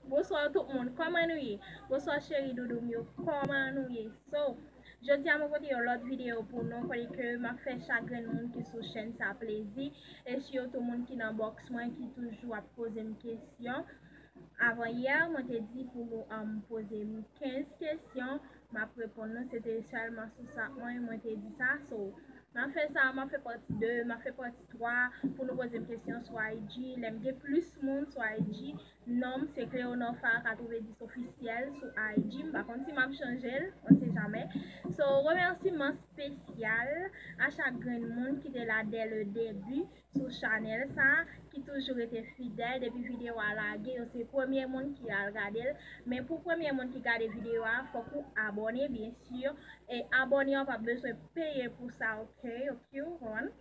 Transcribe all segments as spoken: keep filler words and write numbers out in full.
Bonswa tout moun, kòman nou ye? Bonswa cheri doudou m yo, kòman nou ye? So, jodi a mwen pote yon lòt videyo pou nou, kote ke m ap fè chak grenn moun ki sou chèn sa plezi, e sitou moun ki nan bòks mwen ki toujou ap poze m kesyon. Avan yè, mwen te di pou nou um, poze m kenz kesyon, m ap reponn nou, se te sèlman sou sa mwen, mwen te di sa. So, m ap fè sa, m ap fè pati de, m ap fè pati twa pou nou poze m kesyon sou I G. Lè m gen plis moun sou I G, non m se Cleonor Farah katrevendis ofisyèl sou I G. M pa konn si m ap chanje l, on sait jamais. So, remèsiman espesyal a chak grenn moun ki te la dès le début sou chanèl sa, ki toujou rete fidèl depi videyo a lage, yo se premye moun ki al gade l. Men pou premye moun ki gade videyo a, fòk ou abòne, byen si. E abòne an pa bezwen peye pou sa, ok? Ok, ou konprann?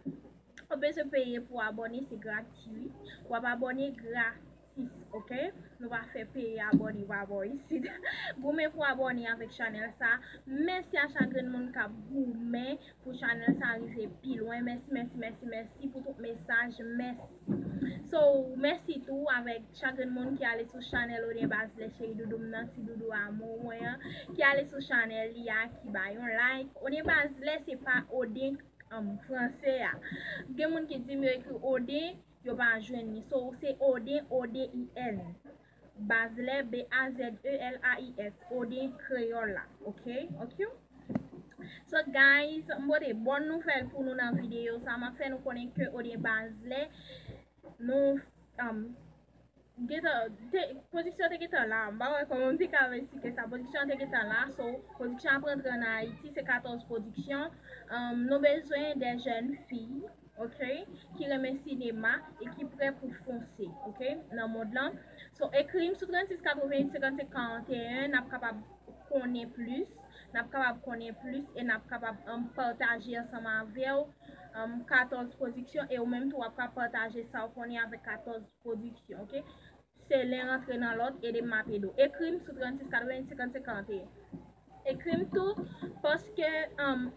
Ou bezwen peye pou abòne, se gratui. W ap abòne gratis, ok? Nou pa fè peye abòne pa bò isit. Goumen pou abòne avèk chanèl sa. Mèsi a chak grenn moun k ap goumen pou chanèl sa rive pi lwen. Mèsi, mèsi, mèsi, mèsi pou tout mesaj. Mèsi. So, mèsi tou avèk chak grenn moun ki ale sou chanèl Odin Bazlè cheri doudou m nan, ti doudou amou mwen an, ki ale sou chanèl li a, ki ba yon like. Odin Bazlè se pa Odin um, franse a. Gen moun ki di m yo ekri Odin, yo pa jwenn li. So, se Odin, O D I N. Bazlè, B A Z E L A I S. Odin kreyòl la. Ok? Ok? So, guys, m pote bòn nouvèl pou nou nan videyo sa. M ap fè nou konnen ke Odin Bazlè, nou, um, gentan, te, pwodiksyon te gentan la. M pa wè kòman m te ka esplike sa. Pwodiksyon an te gentan la. So, pwodiksyon ap rantre ann Ayiti. Se katòz pwodiksyon. Um, nou bezwen de jèn fi, ok, ki renmen sinema e ki prè pou fonse, ok, nan mond lan. So, ekri m sou trannsis katrevenn senkannsèt karanteyen, n ap kapab konnen plis. N ap kapab konnen plis e n ap kapab um, pataje ansanm avè w um, katòz pwodiksyon e ou menm tou w ap ka pataje sa w konnen avèk katòz pwodiksyon, ok? Se len rantre nan lòt, ede m m ap ede w. Ekri m sou trannsis katrevenn senkannsèt karanteyen. Ekri m tou, paske um,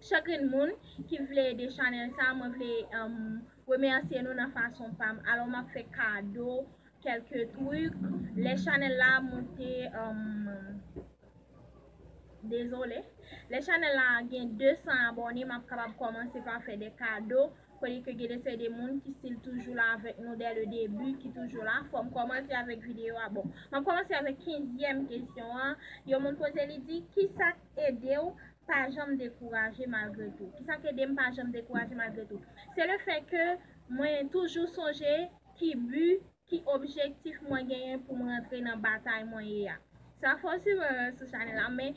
chak grenn moun ki vle ede chanèl sa, mwen vle um, remèsye nou nan fason pa m. Alò, m ap fè kado kèlke trik. Lè chanèl la moute, um, dezole. Lè chanèl la gen de san abòne, m ap kapab kòmanse pa fè de kado. Kote ke gen de seri de moun ki still toujou la avèk nou dès le début, ki toujou la. Fò m kòmanse avèk videyo a. Bon, m ap kòmanse avèk kenzyèm kesyon an. Yon moun poze li di, kisa k ede w pa janm dekouraje malgre tou? Kisa k ede m pa janm dekouraje malgre tou? Se le fè ke mwen toujou sonje ki bi, ki objektif mwen genyen pou m rantre nan batay mwen ye a. Sa fò si mwen sou chanèl la, men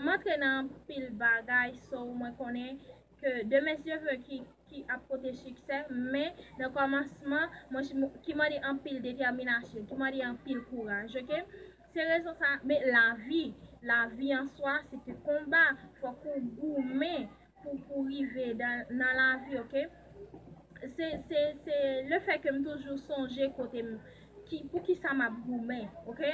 m antre nan anpil bagay, so mwen konnen ke demen si Dye vle ki, ki ap pote siksè, men nan kòmansman, mwen ki mande anpil detèminasyon, ki mande anpil kouraj, ok? Se rezon sa, men lavi, lavi an swa, se te konba, fòk ou goumen pou, pou rive nan, nan lavi, ok? Se, se, se le fè ke m toujou sonje kote m, ki, pou ki sa m ap goumen, ok?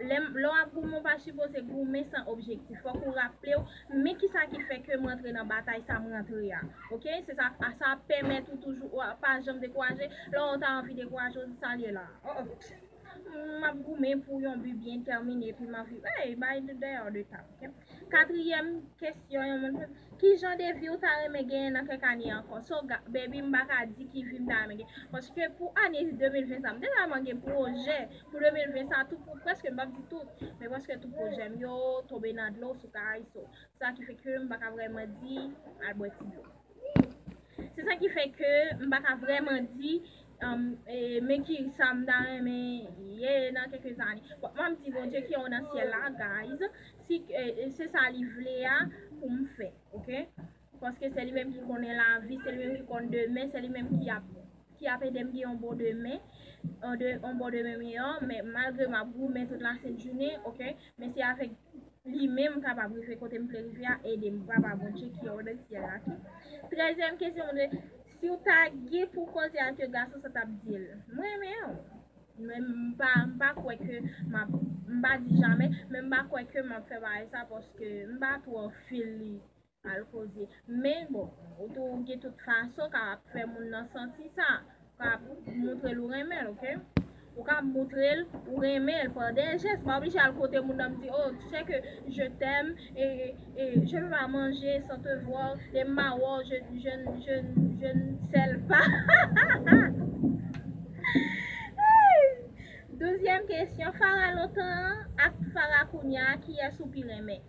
Lè, lè w ap goumen, w pa sipoze goumen san objektif. Fòk ou raple w, men kisa ki fè ke m rantre nan batay sa m rantre a, ok? Se sa, sa ap pèmèt ou toujou, w pa janm dekouraje. Lè w ta anvi dekouraje, w di sa l ye la. Oh, oh. M ap goumen pou yon bi byen tèmine, epi m anvi, hey, bay dèyè de tab, ok? Katriyèm kesyon, yon moun ki jan de vi w ta renmen genyen nan kèk ane ankò? So, baby, m pa ka di ki vi m ta renmen genyen. Paske pou ane de mil ven sa, m te tèlman gen pwojè pou de mil ven sa, tout, prèske m p ap di tout, men prèske tout pwojè m yo tonbe nan dlo sou kay, so, sa ki fè ke m pa ka vrèman di al bwè ti dlo. Se sa ki fè ke m pa ka vrèman di um, e, men ki sa m ta renmen ye nan kèk ane. Bon, m ap di Bondye ki anwo nan syèl la, guys. Si, e, se sa li vle a pou m fè, ok? Paske se li menm ki konnen lavi, se li menm ki konn demen, se li menm ki ap, ki ap ede m gen yon bon demen, yon de, yon bon demen meyè, men malgre m ap goumen tout lasent jounen, ok? Men se avèk li menm kapab rive kote m vle rive a, ede m, Papa Bondye ki anwo nan syèl la, ok? Trèzyèm kesyon, mwen, si w ta gen pou koze ak yon gason, sa w t ap di l? M renmen w. Men m pa, m pa kwè ke m ap, m pa di jamè, men m pa kwè ke m ap fè bagay sa paske m pa twò feel li al koze. Men bon, ou tou gen tout fason kapab fè moun nan santi sa, kapab montre l ou renmen l, ok? Ou ka montre l, ou renmen l, pa de jès. Pa oblije al kote moun nan di, oh, tu sais que je t'aime et, et je peux pas manger sans te voir. Lè m pa wè w, je, je, je, je ne sèl pas. Douzyèm kesyon, Farah lontan an ak Farah kounye a, kiyès ou pi renmen?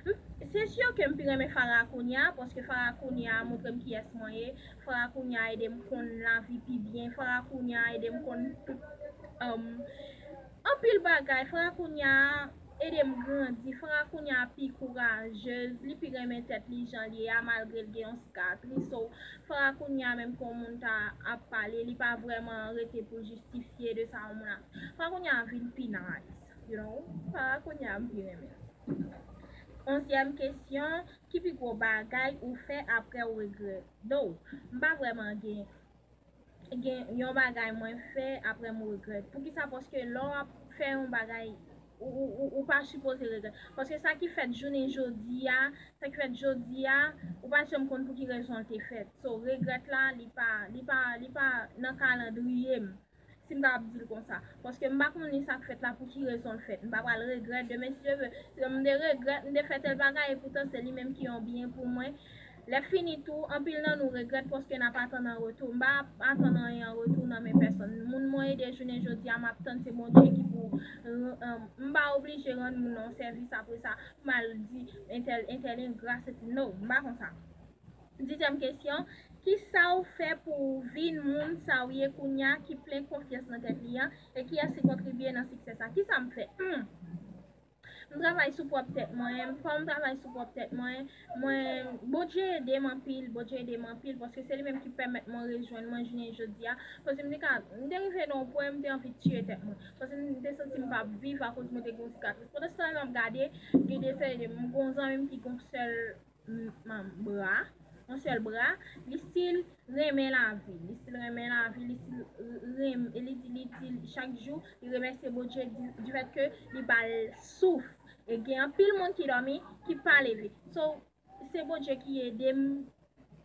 M- Se si ke m pi renmen Farah kounye a, paske Farah kounye a montre m kiyès mwen ye. Farah kounye a ede m konn lavi pi byen. Farah kounye a ede m konn um, anpil bagay. Farah kounye a ede m grandi. Farah kounye a pi kourajez. Li pi renmen tèt li jan li ye a, malgre l gen yon sikatris. So, Farah kounye a, menm ke yon moun ta ap pale, li pa vrèman rete pou l jistifye de sa yon moun ap. Farah kounye a vin pi nice, you know? Farah kounye a m pi renmen. Onzyèm kesyon, ki pi gwo bagay ou fè apre w regrèt? Though, m pa vrèman gen, gen yon bagay mwen fè apre m regrèt. Poukisa? Paske lè w ap fè yon bagay, ou, ou, ou, ou pa sipoze regrèt. Paske sa ki fèt jounen jodi a, sa ki fèt jodi a, ou pa janm konn pou ki rezon l te fèt. So, regrèt la, li pa, li pa, li pa nan kalandriye m. Si m kapab di l konsa. Paske m pa konnen sa k fèt la, pou ki rezon l fèt. M pa pral regrèt demen, si Dye vle. Si m te regrèt, m te fè tèl bagay, epoutan se li menm ki yon byen pou mwen. Lè fini tou, anpil nan nou regrèt paske n ap atann an retou. M pa ap atann anyen an retou nan men pèsonn. Moun mwen ede jounen jodi a, m ap tann se Bondye ki pou, euh, euh, m pa oblije rann moun nan yon sèvis apre sa, pou m al di entèl, entèl engra, se, no, m pa konsa. Dizyèm kesyon, ki sa w fè pou w vin moun sa w ye kounye a ki plen konfyans nan tèt li an, e kiyès ki kontribye nan siksè sa? Ki sa m fè? Hmm. M travay sou pwòp tèt mwen, fò m travay sou pwòp tèt mwen, mwen, Bondye ede m anpil, Bondye ede m anpil, paske se li menm ki pèmèt mwen rejwenn mwen jounen jodi a, paske m te ka, m te rive nan yon pwen, m te anvi tiye tèt mwen, paske m te santi m p ap viv akoz mwen te gen yon sikatris. Pandan se tan la, m ap gade, gen de sèl de m, m gen yon zanmi m ki gen yon sèl m, m, bra, yon sèl bra, li still renmen lavi, li still renmen lavi, li still renmen, e li di, li di chak jou, li remèsye Bondye di, du fait que li ba l souf. E gen anpil moun ki dòmi, ki pa leve. So, se Bondye ki ede m,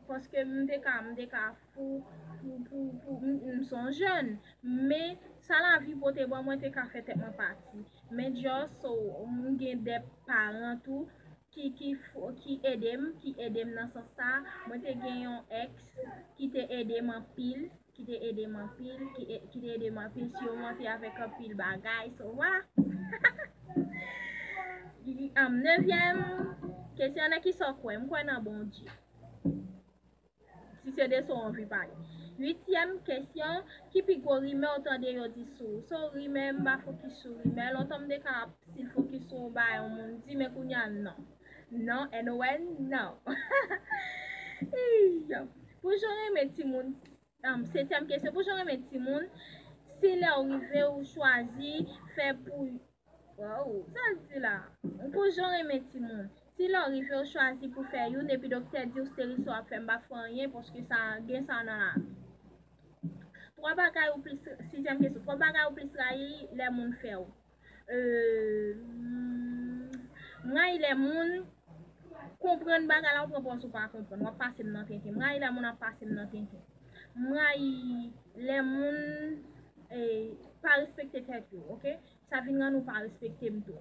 paske m te ka, m te ka fou, pou, pou, pou, m, m se yon jèn, men sa lavi pote ban mwen te ka fè tèt mwen pati. Men just, so, m gen de paran tou, ki, ki, ki ede m, ki ede m nan sans sa. Mwen te gen yon ex ki te ede m anpil, ki te ede m anpil, ki, e- ki te ede m anpil, sirmonte avèk anpil bagay, so, vwala. Um, nevyèm kesyon, nan kisa w kwè? M kwè nan Bondye. Si se de sa w anvi pale. Uityèm kesyon, ki pi gwo rimè w tande yo di sou ou? So, rimè, m pa fokis sou rimè. Lontan m te ka ap still fokis sou yon bagay yon moun di, men kounye a, non. Non, N O N, non. Ey, pou jan renmen timoun, um, setyèm kesyon, pou jan renmen timoun, si lè w rive, ou chwazi fè pou Wow, sa l di la? Pou jan renmen timoun. Si lè w rive w chwazi pou fè youn epi doktè di w steril sa w ap fè, m pa fè anyen paske sa gen sa nan lavi. Twa bagay ou plis, sizyèm kesyon, twa bagay ou plis rayi lè moun fè w. Euh, m rayi lè moun konprann bagay la, ou pran pòz ou pa konprann, w ap pase m nan tenten. M rayi lè moun ap pase m nan tenten. M rayi lè moun eh, pa respekte tèt yo, oke? Sa vin rann ou pa respekte m tou.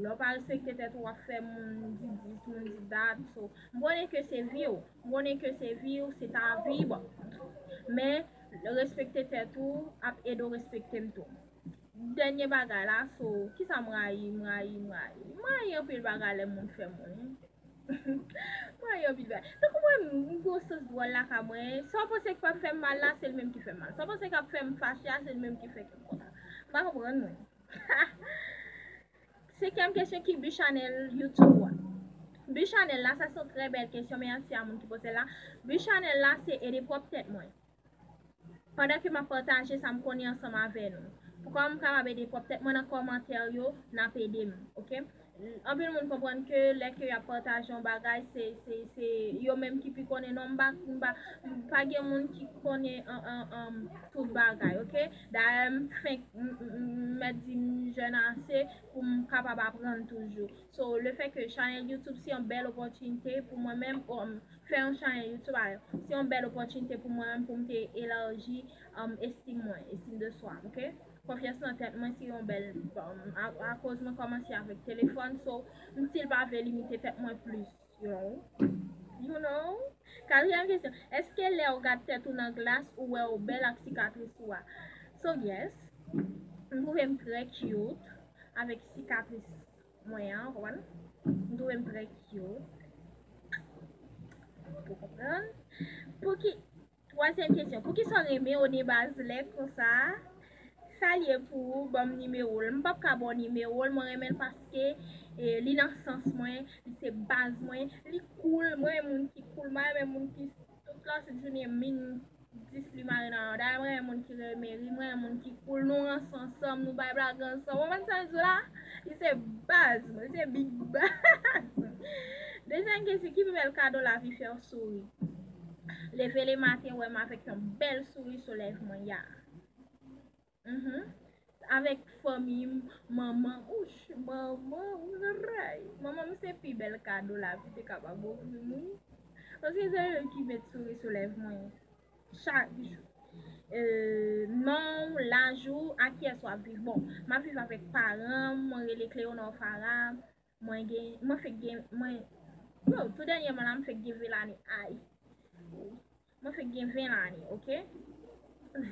Lè w pa respekte tèt ou, w ap fè moun di dis, moun di dat. So, m konnen ke se vi w. M konnen ke se vi w, se ta vi, bon. Men, respekte tèt ou ap ede w respekte m tou. Dènye bagay la, so, kisa m rayi, m rayi, m rayi? M rayi anpil bagay lè moun fè moun. M rayi anpil bagay. Tankou mwen, m gen yon sans dwòl lakay mwen. Sa w panse k p ap fè m mal la, se l menm ki fè m mal. Sa w panse k ap fè m fache a, se l menm ki fè ke m kontan. M pa konprann mwen. Senkyèm kesyon, ki bi chanèl YouTube ou a? Bi chanèl la, sa se yon trè bèl kesyon, mèsi a moun ki poze l la. Bi chanèl la, se ede pwòp tèt mwen. Pandan ke m ap pataje sa m konnen ansanm avè nou. Pou kòman m kapab ede pwòp tèt mwen nan kòmantè yo, n ap ede m, oke? Anpil moun konprann ke lè ke y ap pataje yon bagay, se, se, se yo menm ki pi konnen. Non, m pa, m pa, m pa gen moun ki konnen an, an, an, tout bagay, oke? Dayè, m fenk, m, m, m, di m jèn ase pou m kapab aprann toujou. So, le fè ke chanèl YouTube se yon bèl opòtinite pou mwen menm, um, fè yon chanèl YouTube a, se yon bèl opòtinite pou mwen menm pou m te elaji, um, estim mwen, estim de swa, ok? Konfyans nan tèt mwen se yon bèl, um, a, akoz mwen kòmanse avèk telefòn, so, m still pa vle limite tèt mwen plis, you know? You know? Katriyèm kesyon, èske lè w gad tèt ou nan glas, ou wè w bèl ak sikatris ou a? So, yes, m twouve m trè cute avèk sikatris mwen an, ou konprann? M twouve m trè cute. Ou konprann? Pouki, twazyèm kesyon, poukisa w renmen One Baz lè konsa? Sa l ye pou ou, ban m nimewo l. M p ap ka ba w nimewo l, mwen renmen l paske, e, li nan sans mwen, li se baz mwen, li cool, mwen renmen moun ki cool, mwen renmen moun ki tout la se jounen min dis pli mare nan yon. Dayè, mwen renmen moun ki renmen ri, mwen renmen moun ki cool, nou ranse ansanm, nou bay blag ansanm. Ou konprann sa m di w la? Li se baz mwen, li se big baz. Dezyèm kesyon, ki pi bèl kado lavi fè w souri? Leve le maten, wè m avèk yon bèl souri sou lèv mwen, ya. Mhm. Avèk fanmi m, manman, ouch, manman, ouch, manman m se pi bèl kado lavi te kapab ofri moun. Paske se yo ki met souri sou lèv mwen chak jou. Euh, non, laj ou, a kiyès w ap viv? Bon, m ap viv avèk paran m, mwen rele Cléonor Farah, mwen gen, mwen fèk gen, mwen, yo, tou dènyèman la, m fèk gen ven lane, ay. Mwen fèk gen ven lane, ok?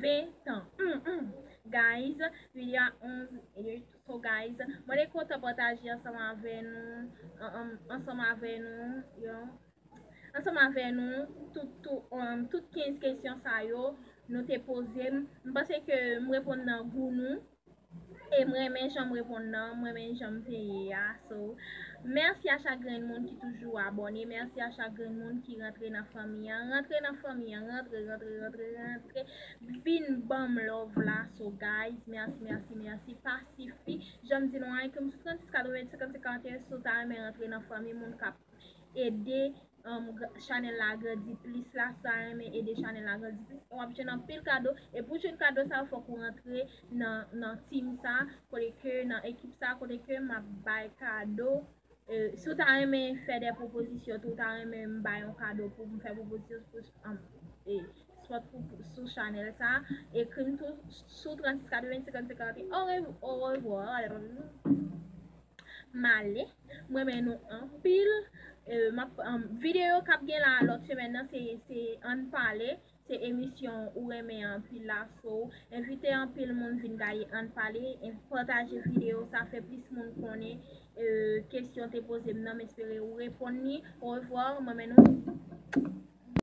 Ven tan. Mm, mm. Guys, videyo a onz minit. So, guys, mwen te kontan pataje ansanm avè nou, an-, an-, ansanm avè nou, yo. Ansanm avè nou, tout, tout, um, tout kenz kesyon sa yo, nou te poze m. M panse ke m reponn nan gou nou. E m renmen jan m reponn nan, m renmen jan m te ye a. So, mèsi a chak grenn moun ki toujou abòne, mèsi a chak grenn moun ki rantre nan fanmi an. Rantre nan fanmi an, rantre, rantre, rantre, rantre. Vin ban m love la. So, guys, mèsi, mèsi, mèsi. Pa sifi. Jan m di nou an, ekri m sou trannsis katrevennsèt senkannsenk karanteyen si w ta renmen rantre nan fanmi moun k ap ede, um, chanèl la grandi plis la, sa renmen ede chanèl la grandi plis. E w ap jwenn anpil kado. E pou jwenn kado sa yo, fòk ou rantre nan, nan team sa, kote ke, nan ekip sa, kote ke m ap bay kado. E, si w ta renmen fè de pwopozisyon, tou w ta renmen m bay yon kado pou m fè pwopozisyon pou, um, e, spot pou, pou, sou chanèl sa, ekri m tou sou trannsis katrevennsèt senkannsenk karanteyen. Orevwa. M ale. M renmen nou anpil. E, m ap, um, videyo k ap gen la lòt semèn nan, se, se Ann Pale. Se emisyon ou renmen anpil la. So, envite anpil moun vin gade Ann Pale. E pataje videyo sa, fè plis moun konnen, e, kesyon te poze m nan. M espere ou reponn li. Orevwa. M renmen nou.